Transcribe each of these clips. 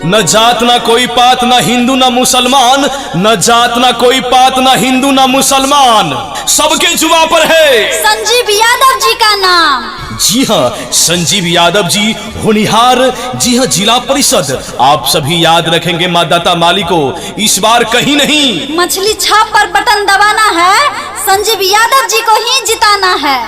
न जात ना कोई पात, न हिंदू न मुसलमान, न जात ना कोई पात, न हिंदू न मुसलमान, सबके जुबा पर है संजीव यादव जी का नाम। जी हाँ, संजीव यादव जी होनिहार, जी हाँ, जिला परिषद। आप सभी याद रखेंगे मतदाता मालिको, इस बार कहीं नहीं मछली छाप पर बटन दबाना है, संजीव यादव जी को ही जिताना है।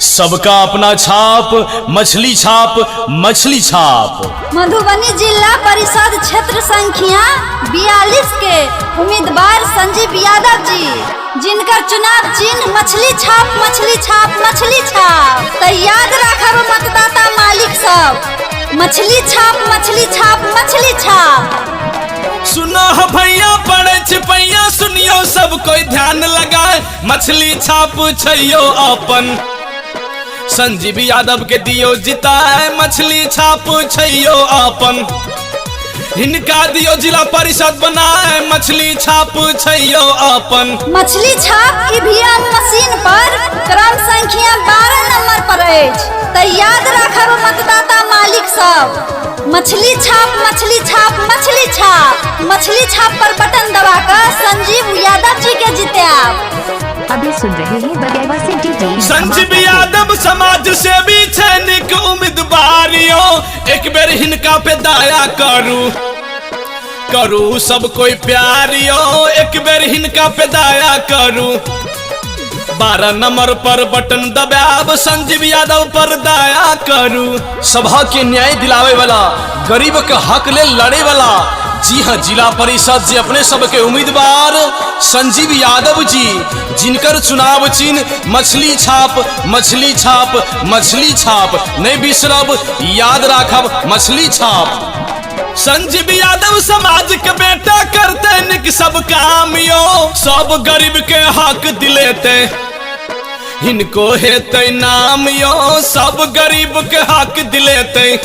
सबका अपना छाप, मछली छाप, मछली छाप। मधुबनी जिला परिषद क्षेत्र संख्या 42 के उम्मीदवार संजीव यादव जी, जिनकर चुनाव चिन्ह मछली छाप, मछली छाप, मछली छाप। तो याद रखब मतदाता मालिक सब, मछली छाप, मछली छाप, मछली छाप। सुनो हो भैया पड़े छिपैया, सुनियो सब कोई ध्यान लगाए, मछली छाप छैयो अपन, संजीव यादव के दियो जिताए, मछली छाप छैयो अपन, हिनका दियो जिला परिषद बनाए, मछली छाप छैयो अपन। मछली छाप ईवीएम मशीन पर क्रम संख्या 12 नंबर पर अछि। तो याद रखब मतदाता मालिक सब, मछली छाप, मछली छाप, मछली छाप, मछली छाप पर बटन दबाकर संजीव यादव जी के जितायब। अभी सुन रहे हैं बगैवा से डीजे संजीव यादव समाज सेवी छै निक उम्मीदवारियो, एक बेर हिनका पे दया करू, करू सब कोई प्यारियो, एक बेर हिनका पे दया करू, 12 नंबर पर बटन दबाब, संजीव यादव पर दया करू। सभा के न्याय दिलावे वाला, गरीब के हक ले लड़े वाला, जी हाँ, जिला परिषद जी अपने सबके उम्मीदवार संजीव यादव जी, जिनकर चुनाव चिन्ह मछली छाप, मछली छाप, मछली छाप। नहीं बिसरब, याद राखब, मछली छाप। संजीव यादव समाज के बेटा करते निक सब काम यो, सब गरीब के हक दिलेते, हिनको हेते नाम यो, सब गरीब के हक दिलेते,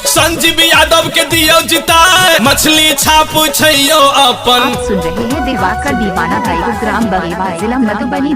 संजीव यादव के दियो जिताए, मछली छाप छैयो अपन। आप सुन रहे हैं दिवाकर दीवाना भाई, ग्राम बगेवा, जिला मधुबनी।